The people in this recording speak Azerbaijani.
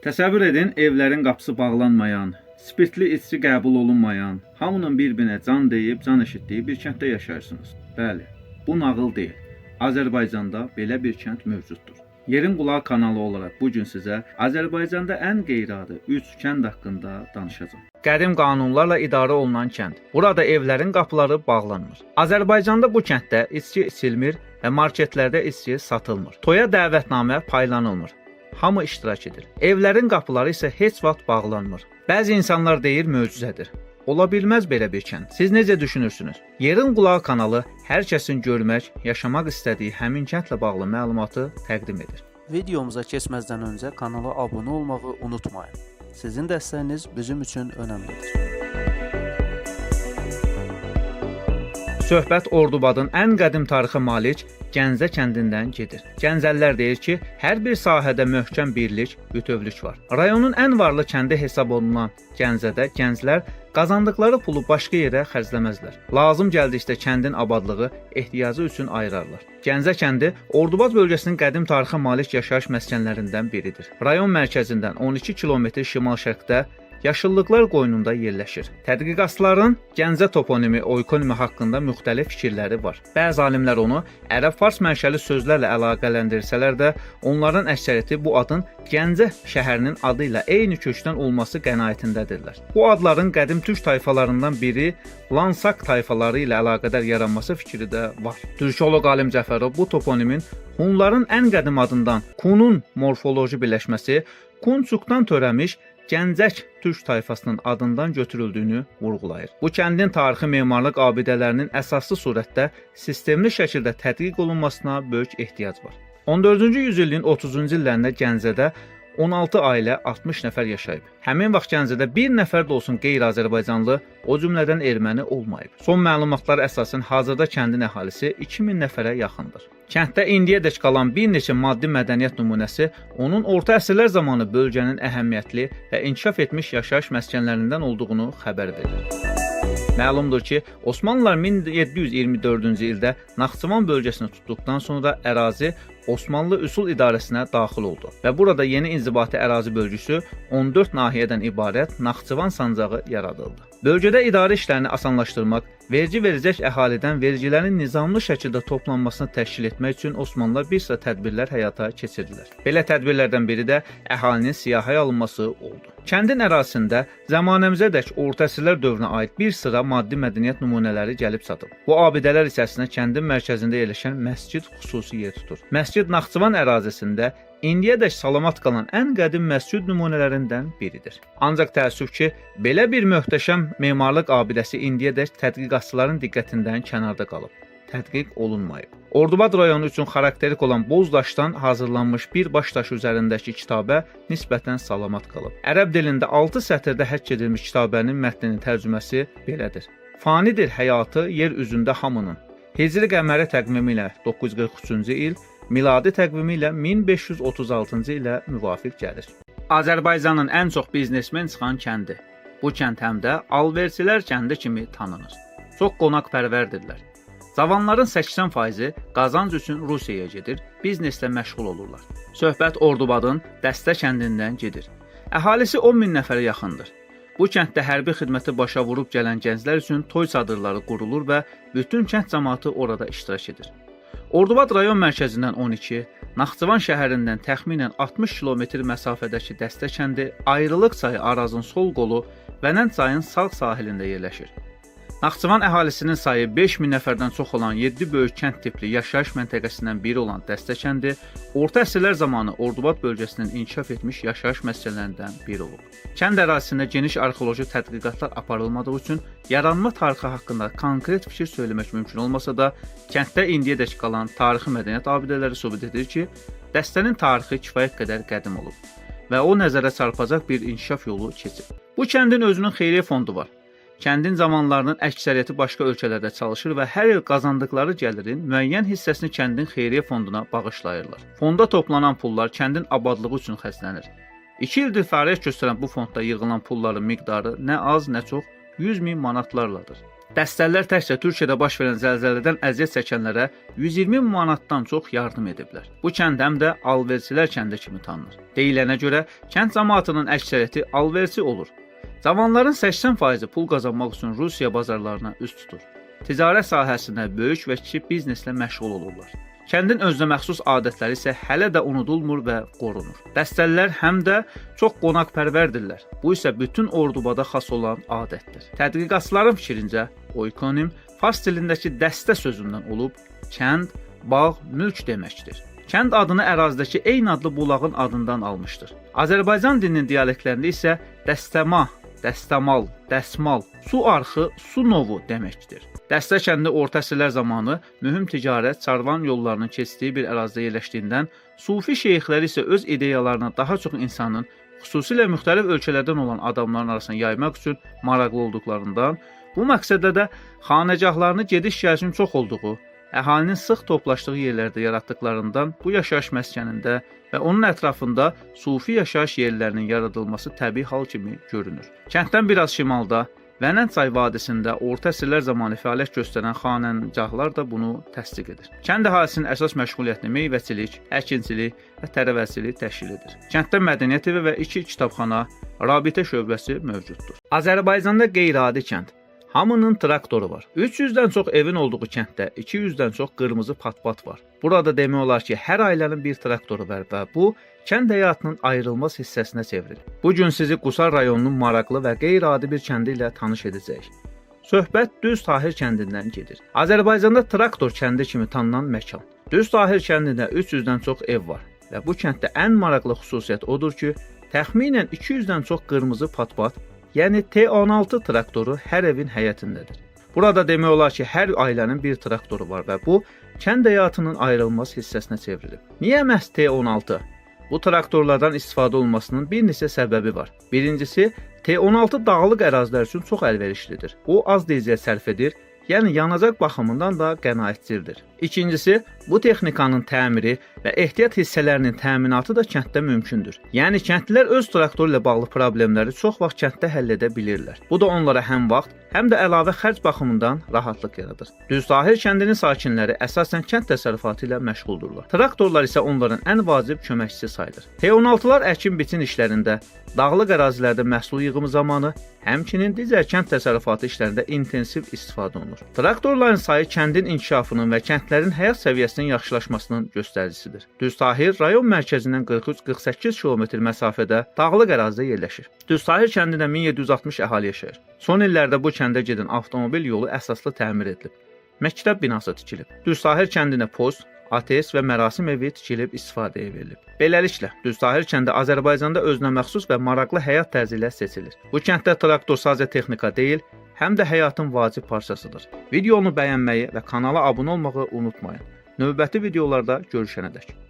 Təsəvvür edin, evlərin qapısı bağlanmayan, spirtli içki qəbul olunmayan, hamının bir-birinə can deyib, can eşitdiyi bir kənddə yaşayırsınız. Bəli, bu nağıl deyil. Azərbaycanda belə bir kənd mövcuddur. Yerin Qulağı kanalı olaraq bu gün sizə Azərbaycanda ən qeyri-adi 3 kənd haqqında danışacağam. Qədim qanunlarla idarə olunan kənd. Burada evlərin qapıları bağlanmır. Azərbaycanda bu kənddə içki içilmir və marketlərdə içki satılmır. Toya dəvətnamə paylanılmır. Hamı iştirak edir. Evlərin qapıları isə heç vaxt bağlanmır. Bəzi insanlar deyir möcüzədir. Ola bilməz belə bir kənd. Siz necə düşünürsünüz? Yerin Qulağı kanalı hər kəsin görmək, yaşamaq istədiyi həmin kəndlə bağlı məlumatı təqdim edir. Videomuza keçməzdən öncə kanala abunə olmağı unutmayın. Sizin dəstəyiniz bizim üçün önəmlidir. Söhbət Ordubadın ən qədim tarixə malik Gəncə kəndindən gedir. Gəncəlilər deyir ki, hər bir sahədə möhkəm birlik, bütövlük var. Rayonun ən varlı kəndi hesab olunan Gəncədə gənclər qazandıqları pulu başqa yerə xərcləməzlər. Lazım gəldikdə kəndin abadlığı ehtiyacı üçün ayırarlar. Gəncə kəndi Ordubad bölgəsinin qədim tarixə malik yaşayış məskənlərindən biridir. Rayon mərkəzindən 12 kilometr şimal-şərqdə yaşıllıqlar qoynunda yerləşir. Tədqiqatçıların Gəncə toponimi, oykonimi haqqında müxtəlif fikirləri var. Bəzi alimlər onu ərəb-fars mənşəli sözlərlə əlaqələndirsələr də, onların əksəriyyəti bu adın Gəncə şəhərinin adı ilə eyni kökdən olması qənaətindədirlər. Bu adların qədim türk tayfalarından biri Lansak tayfaları ilə əlaqədar yaranması fikri də var. Türkoloq Alim Cəfərov bu toponimin Hunların ən qədim adından Kunun morfoloji birləşməsi Kunçukdan törəmiş Gəncək türk tayfasının adından götürüldüyünü vurğulayır. Bu kəndin tarixi memarlıq abidələrinin əsaslı surətdə sistemli şəkildə tədqiq olunmasına böyük ehtiyac var. 14-cü yüzilliyin 30-cu illərində Gəncədə 16 ailə 60 nəfər yaşayıb. Həmin vaxt Gəncədə bir nəfər də olsun qeyri-Azərbaycanlı, o cümlədən erməni olmayıb. Son məlumatlara əsasən hazırda kəndin əhalisi 2000 nəfərə yaxındır. Kənddə indiyədək qalan bir neçə maddi mədəniyyət nümunəsi onun orta əsrlər zamanı bölgənin əhəmiyyətli və inkişaf etmiş yaşayış məskənlərindən olduğunu xəbər verir. Məlumdur ki, Osmanlılar 1724-cü ildə Naxçıvan bölgəsini tutduqdan sonra ərazi Osmanlı üsul idarəsinə daxil oldu və burada yeni inzibati ərazi bölgüsü 14 nahiyədən ibarət Naxçıvan sancağı yaradıldı. Bölgədə idarə işlərini asanlaşdırmaq, vergi verəcək əhalidən vergilərin nizamlı şəkildə toplanmasını təşkil etmək üçün Osmanlılar bir sıra tədbirlər həyata keçirdilər. Belə tədbirlərdən biri də əhalinin siyahıya alınması oldu. Kəndin ərazisində zəmanəmizədək orta əsrlər dövrünə aid bir sıra maddi mədəniyyət nümunələri gəlib çatıb. Bu abidələr içərisində kəndin mərkəzində yerləşən məscid xüsusi yer tutur. Məscid Naxçıvan ərazisində indiyədək salamat qalan ən qədim məscid nümunələrindən biridir. Ancaq təəssüf ki, belə bir möhtəşəm memarlıq abidəsi indiyədək tədqiqatçıların diqqətindən kənarda qalıb. Tədqiq olunmayıb. Ordubad rayonu üçün xarakterik olan boz daşdan hazırlanmış bir baş daşı üzərindəki kitabə nisbətən salamat qalıb. Ərəb dilində 6 sətirdə həkk edilmiş kitabənin mətninin tərcüməsi belədir. Fanidir həyatı yer üzündə hamının. Hicri qəməri təqvimi ilə 943-cü il, miladi təqvimi ilə 1536-cı ilə müvafiq gəlir. Azərbaycanın ən çox biznesmen çıxan kəndi. Bu kənd həm də alverçilər kəndi kimi tanınır. Çox qonaqpərvərdirlər. Cavanların 80%-i qazanc üçün Rusiyaya gedir, bizneslə məşğul olurlar. Söhbət Ordubadın Dəstə kəndindən gedir. Əhalisi 10 min nəfərə yaxındır. Bu kənddə hərbi xidməti başa vurub gələn gənclər üçün toy çadırları qurulur və bütün kənd cəmaatı orada iştirak edir. Ordubad rayon mərkəzindən 12, Naxçıvan şəhərindən təxminən 60 kilometr məsafədəki Dəstə kəndi Ayrılıq çayı Arazın sol qolu Vənənd çayın sağ sahilində yerləşir. Naxçıvan əhalisinin sayı 5000 nəfərdən çox olan 7 böyük kənd tipli yaşayış məntəqəsindən biri olan Dəstə kəndi orta əsrlər zamanı Ordubad bölgəsinin inkişaf etmiş yaşayış məskənlərindən biri olub. Kənd ərazisində geniş arxeoloji tədqiqatlar aparılmadığı üçün yaranma tarixi haqqında konkret fikir söyləmək mümkün olmasa da, kənddə indiyədək qalan tarixi mədəniyyət abidələri sübut edir ki, Dəstənin tarixi kifayət qədər qədim olub və o nəzərə çarpacaq bir inkişaf yolu keçib. Bu kəndin özünün xeyriyyə fondu var. Kəndin cavanlarının əksəriyyəti başqa ölkələrdə çalışır və hər il qazandıqları gəlirin müəyyən hissəsini kəndin xeyriyyə fonduna bağışlayırlar. Fonda toplanan pullar kəndin abadlığı üçün xərclənir. 2 ildir fəaliyyət göstərən bu fondda yığılan pulların miqdarı nə az, nə çox 100 min manatlarladır. Dəstəlilər təkcə Türkiyədə baş verən zəlzələdən əziyyət çəkənlərə 120 manatdan çox yardım ediblər. Bu kənd həm də alverçilər kəndi kimi tanınır. Deyilənə görə kənd camaatının əksəriyyəti alverçi olur. Cavanların 80%-i pul qazanmaq üçün Rusiya bazarlarına üz tutur. Ticarət sahəsində böyük və kiçik bizneslə məşğul olurlar. Kəndin özünə məxsus adətləri isə hələ də unudulmur və qorunur. Dəstəlilər həm də çox qonaqpərvərdirlər. Bu isə bütün Ordubada xas olan adətdir. Tədqiqatçıların fikrincə, oykonim fars dilindəki dəstə sözündən olub, kənd, bağ, mülk deməkdir. Kənd adını ərazidəki eyni adlı bulağın adından almışdır. Azərbaycan dilinin dialektlərində isə dəstəma, dəstəmal, dəsmal, su arxı, su novu deməkdir. Dəstə kəndi orta əsrlər zamanı mühüm ticarət, karvan yollarının keçdiyi bir ərazidə yerləşdiyindən sufi şeyxləri isə öz ideyalarını daha çox insanın, xüsusilə müxtəlif ölkələrdən olan adamların arasına yaymaq üçün maraqlı olduqlarından, bu məqsədlə də xanəgahlarını gediş-gəlişin çox olduğu, əhalinin sıx toplaşdığı yerlərdə yaratdıqlarından bu yaşayış məskənində və onun ətrafında sufi yaşayış yerlərinin yaradılması təbii hal kimi görünür. Kənddən biraz şimalda Vənənd çay vadisində orta əsrlər zamanı fəaliyyət göstərən xanəngahlar da bunu təsdiq edir. Kənd əhalisinin əsas məşğuliyyətini meyvəçilik, əkinçilik və tərəvəzçilik təşkil edir. Kənddə mədəniyyət evi və 2 kitabxana, rabitə şöbəsi mövcuddur. Azərbaycanda qeyri-adi kənd. Hamının traktoru var. 300-dən çox evin olduğu kənddə 200-dən çox qırmızı patpat var. Burada demək olar ki, hər ailənin bir traktoru var və bu kənd həyatının ayrılmaz hissəsinə çevrilib. Bu gün sizi Qusar rayonunun maraqlı və qeyri-adi bir kəndi ilə tanış edəcəyik. Söhbət Düz Tahir kəndindən gedir. Azərbaycanda traktor kəndi kimi tanınan məkan. Düz Tahir kəndində 300-dən çox ev var və bu kənddə ən maraqlı xüsusiyyət odur ki, təxminən 200-dən çox qırmızı patpat, yəni T16 traktoru hər evin həyətindədir. Burada demək olar ki, hər ailənin bir traktoru var və bu kənd həyatının ayrılmaz hissəsinə çevrilib. Niyə məhz T16? Bu traktorlardan istifadə olunmasının bir neçə səbəbi var. Birincisi, T16 dağlıq ərazilər üçün çox əlverişlidir. O az dizel sərf edir, yəni yanacaq baxımından da qənaətcildir. İkincisi, bu texnikanın təmiri və ehtiyat hissələrinin təminatı da kənddə mümkündür. Yəni kəndlilər öz traktoru ilə bağlı problemləri çox vaxt kənddə həll edə bilirlər. Bu da onlara həm vaxt, həm də əlavə xərc baxımından rahatlıq yaradır. Düz Tahir kəndinin sakinləri əsasən kənd təsərrüfatı ilə məşğuldurlar. Traktorlar isə onların ən vacib köməkçisi sayılır. T16-lar əkin-biçin işlərində, dağlıq ərazilərdə məhsul yığımı zamanı, həmçinin digər kənd təsərrüfatı işlərində intensiv istifadə olunur. Traktorların sayı kəndin inkişafının və kəndlərin həyat səviyyəsinin yaxşılaşmasının göstəricisidir. Düz Tahir rayon mərkəzindən 43-48 km məsafədə dağlıq ərazidə yerləşir. Düz Tahir kəndində 1760 əhali yaşayır. Son illərdə bu kəndə gedən avtomobil yolu əsaslı təmir edilib. Məktəb binası tikilib. Düz Tahir kəndində post, ATS və mərasim evi tikilib istifadəyə verilib. Beləliklə, Düz Tahir kəndi Azərbaycanda özünə məxsus və maraqlı həyat tərzi ilə seçilir. Bu kənddə traktor sadəcə texnika deyil, həm də həyatın vacib parçasıdır. Videonu bəyənməyi və kanala abunə olmağı unutmayın. Növbəti videolarda görüşənədək.